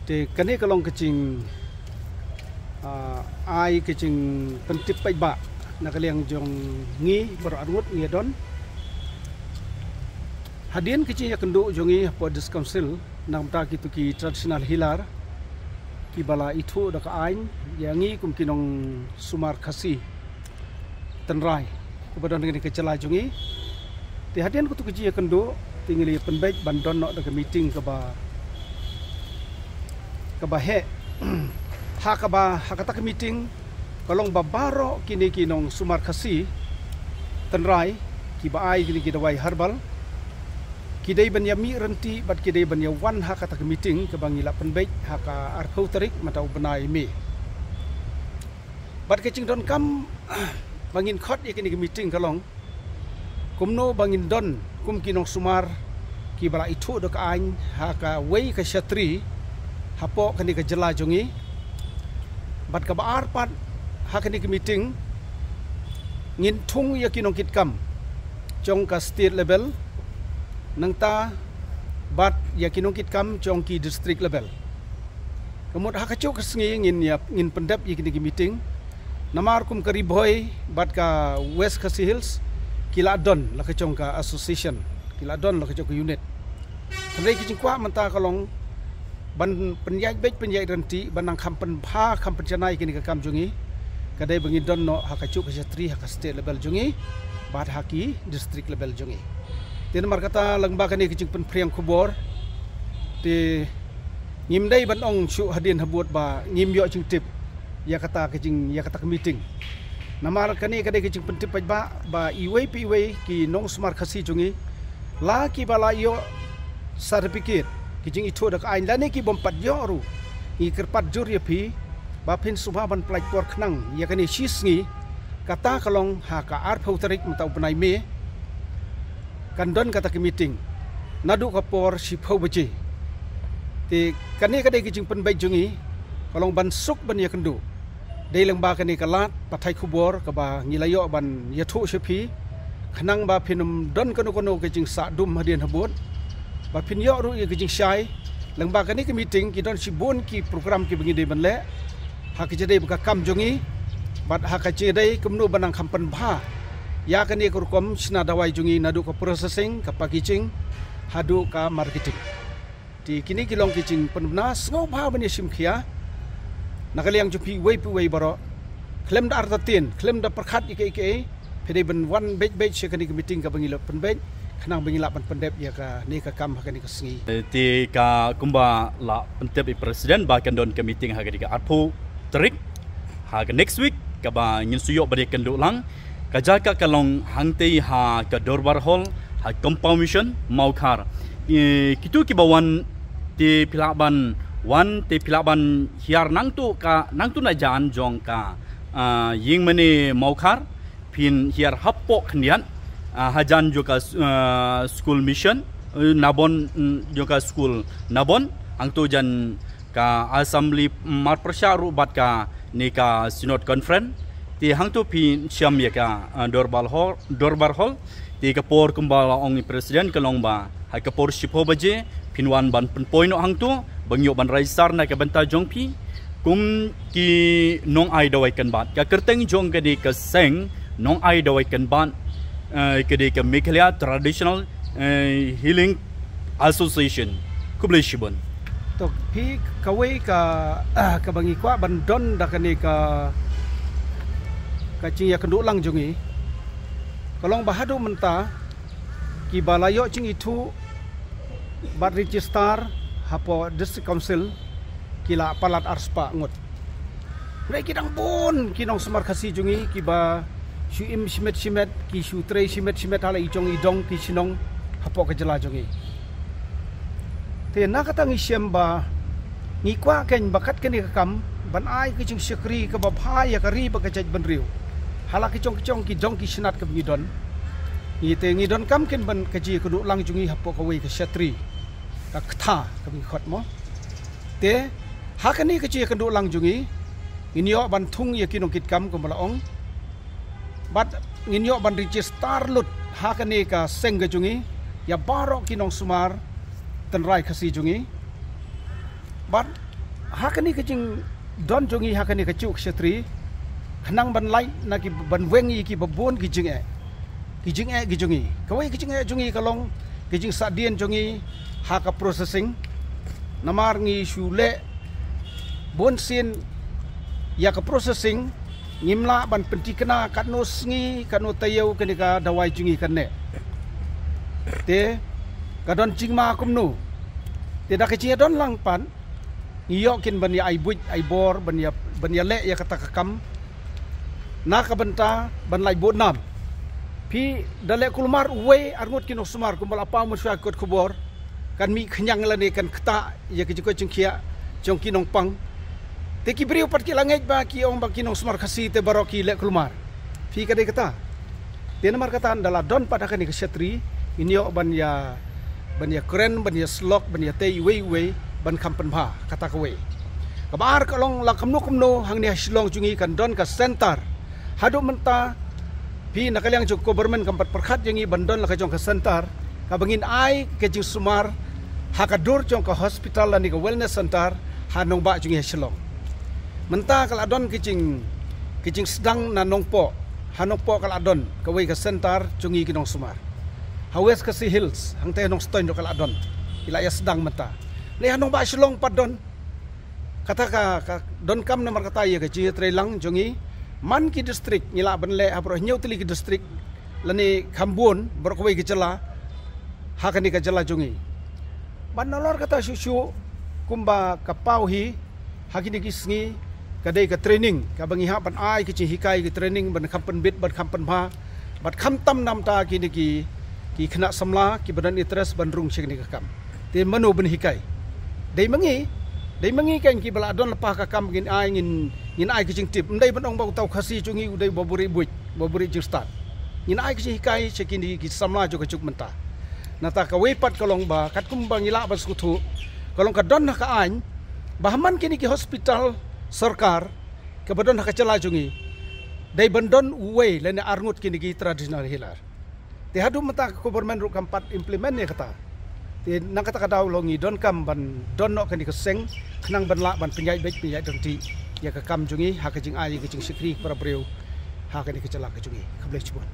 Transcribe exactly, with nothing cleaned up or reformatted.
Te kane ka long ka jing, ah, ai ka jingpyntip paidbah na ka liang jong ngi baroh arngut ngi don. Hadien ka jingïakynduh jong ngi hapoh District Council na ka bynta kito ki traditional healer kiba la ithuh da ka aiñ ïa ngi kum ki nongsumar Khasi tynrai kiba don ha kane ka jylla jong ngi. Te hadien kato ka jingïakynduh te ngi la pynbeit ban don noh da ka meeting kaba, kaba heh. Ha kaba, ha kata ka meeting ka long ba baroh kine ki nongsumar Khasi tynrai kiba ai kine ki dawai herbal ki dei ban ïa mih ryntih bad ki dei ban ïa wan ha kata ka meeting kaba ngi la pynbeit ha ka arphew tarik mynta u bnai May. Bad ka jingdonkam ba ngin khot ïa kane ka meeting ka long kumno ba ngin don kum ki nongsumar kiba la ithuh da ka aiñ ha kawei ka shatri hapoh kane ka jylla jong ngi. Bad kaba ar pat, ha kane ka meeting ngin thung ïa ki nongkitkam jong ka state level, nangta bad ïa ki nongkitkam jong ki district level. Ka mut ha kajuh ka sngi ngin ïa, ngin pyndep ïa kine ki meeting. Namar kum ka Ri Bhoi bad ka West Khasi Hills ki la don la ka jong ka association, ki la don la ka jong ka unit. Hynrei ka jingkwah mynta ka long ban pynïaid beit pynïaid ryntih, ban nang kham pynbha kham pynjanai kine ka kam jong ngi. Ka dei ba ngin don noh ha kajuh ka shatri ha ka state level jong ngi bad ha ki district level jong ngi. Te namar kata lyngba kane ka jingpynphriang khubor te ngim dei ban ong shuh hadien habud ba ngim ïoh jingtip ïa kata ka jing, ïa kata ka meeting. Namar kane ka dei ka jingpyntip paidbah ba iwei pa iwei ki nongsumar Khasi jong ngi, la kiba la ïoh certificate ki jingithuh da ka aiñ lane ki bym pat ïoh ruh, ngi kyrpad jur ïa phi ba phin sngewbha ban pynlait por khnang ïa kane shi sngi. Kata ka long ha ka arphew tarik mynta u bnai May, kan don kata ka meeting naduh ka por shiphew baje. Te kane ka dei ka jingpynbeit jong ngi ka long ban suk ban ïakynduh. Dei lyngba kane ka lad pathai khubor kaba ngi la ïoh ban ïathuh sha phi, khnang ba phin ym don kano kano ka jingsah dum hadien habud, ba phin ïoh ruh ïa ka jingshai. Lyngba kane ka meeting ki don shibun ki program kiba ngi dei ban leh ha ka jingdei bad ka kam jong ngi bad ha ka jingdei kumno ban nang kham pynbha ïa kane ka rukom shna dawai jong ngi, naduh ka processing, ka packaging haduh ka marketing. Te kine ki long ki jingpynbna, sngewbha ban ïa shim khia na ka liang jong phi iwei pa iwei baroh. Khlem da artatien, khlem da pyrkhat ïa kiei kiei, phi dei ban wan beit beit sha kane ka meeting kaba ngi la pynbeit khnang ba ngin lah ban pyndep ïa kane ka kam ha kane ka sngi. Te ka kumba la pyntip i president ba kan don ka meeting ha kane ka arphew tarik ha ka next week kaba ngin sa ïoh ban ïakynduh lang. Ka jaka ka long hangtei ha ka Dorbar Hall, ha Compound Mission, Mawkhar. E, kito kiba wan te phi lah ban wan, te phi lah ban hiar nangto ka, nangto na jan jong ka, ah, ïingmane Mawkhar, phin hiar hapoh khyndiat, ah, hajan jong ka, ah, school mission, eh, Nabon, mm, jong ka school Nabon, hangto jan ka assembly marpyrshah ruh bad kane ka synod conference. Te hangto phin shim ïa ka, ah, Dorbar Hall, Dorbar Hall. Te ka por kumba la ong i president ka long ba ha ka por shiphew baje phin wan ban pynpoi noh hangto, ba ngi ïoh ban register na ka bynta jong phi kum ki nongai dawai kynbat. Ka kyrteng jong kane ka seng nongai dawai kynbat, eh, ka dei ka Meghalaya Traditional, eh, Healing Association. Khublei shibun. To phi, kawei ka, ah, kaba ngi kwah ban don da kane ka, ka jingïakynduh lang jong ngi ka long ba haduh mynta kiba la ïoh jingithuh bad register hapoh District Council ki la palat arspah ngut. Hynrei ki dang bun ki nongsumar Khasi jong ngi kiba shu im shimet shimet, ki shu trei shimet shimet ha la i jong i dong ki shnong hapoh ka jylla jong ngi. Te na kata ngi shem ba ngi kwah keiñ ba kat kane ka kam ban ai ka jingshakri kaba bha ïa ka ri bad ka jaitbynriew ha la ki jong ki jong ki dong ki snat kaba ngi don. Ngi te ngi donkam keiñ ban ka jingïakynduh lang jong ngi hapoh kawei ka shatri, ka ktha kaba ngi khot mo. Te ha kane ka jingïakynduh lang jong ngi ngin ïoh ban thung ïa ki nongkitkam kumba la ong. Bad ngin ïoh ban register lut ha kane ka seng ka jong ngi ïa baroh ki nongsumar tynrai Khasi jong ngi. Bad Ha kane ka jingdon jong ngi ha kane ka juh ka shatri, khnang ban lait na ki ban weng ïa ki babun ki jingeh, ki jingeh ki jong ngi. Kawei ka jingeh jong ngi ka long ka jingsahdien jong ngi ha ka processing. Namar ngi shu leh bun sien ïa ka processing, ngim lah ban pynthikna katno sngi katno taïew kane ka dawai jong ngi kan neh. Te ka don jingma kumno? Te da ka jingdon lang pat ngi ïoh kin ban ïa ai buit ai bor ban ïa ban ïa leh ïa kata ka kam na ka bynta ban lait bud nam. Phi da leh kulmar uwei arngut ki nongsumar kumba la paw mynshuwa kot khubor, kan mih khñiang lane kan ktah ïa ka jingkoit jingkhiah jong ki nongpang. Te ki briew pat ki la ngeit ba ki ong ba ki nongsumar Khasi te baroh ki leh kulmar. Phi ka dei kata. Te namar kata ynda la don pat ha kane ka shatri, ngin ïoh ban ïa ban ïa kren, ban ïa slok, ban ïa tei uwei uwei ban kham pynbha. Kata kawei. Kaba ar ka long la kumno kumno hangne ha Shillong jong ngi kan don ka center. Haduh mynta phi na ka liang jong ka government kam pat pyrkhat ïa ngi ban don la ka jong ka center kaba ngin ai ka jingsumar ha ka dur jong ka hospital lane ka wellness center ha nongbah jong ngi ha Shillong. Mynta ka la don ka jing ka jingsdang na Nongpoh. Ha Nongpoh ka la don kawei ka center jong ngi ki nongsumar. Ha West Khasi Hills hangta ha Nongstoiñ ruh ka la don. Ki la ïa sdang mynta. Lei ha nongbah Shillong pat don. Kata ka ka donkam namar kata ïa ka jingïatreilang jong ngi. Man ki district ngi lah ban leh ha baroh hynñiew tylli ki district lane kham bun baroh kawei ka jylla ha kane ka jylla jong ngi. Ban nalor kata shuh shuh kumba ka paw hi ha kine ki sngi ka dei ka training kaba ngi hap ban ai ka jinghikai ka training ban kham pynbit ban kham pynbha bad kham tam namar kine ki ki khynnah samla kiba don interest ban rung sha kane ka kam. Te mano ban hikai? Dei ma ngi, dei ma ngi kan kiba la don lypa ka kam ngin ai ngin ngin ai ka jingtip. Ym dei ban ong ba uta u Khasi jong ngi u dei ba buri buit ba buri jingstad. Ngin ai ka jinghikai sha kine ki samla jong ka juk mynta. Nata kawei pat ka long ba katkum ba ngi lah ban sngewthuh ka long ka don ha ka aiñ ba ha man kine ki hospital sorkar kaba don ha ka jylla jong ngi dei ban don uwei lane arngut kine ki traditional healer. Te haduh mynta ka government ruh kam pat implement ïa kata. Te na kata ka daw long ngi donkam ban don noh kane ka seng khnang ban lah ban pynïaid beit pynïaid ryntih ïa ka kam jong ngi ha ka jingai ïa ka jingshakri para briew ha kane ka jylla ka jong ngi. Khublei shibun.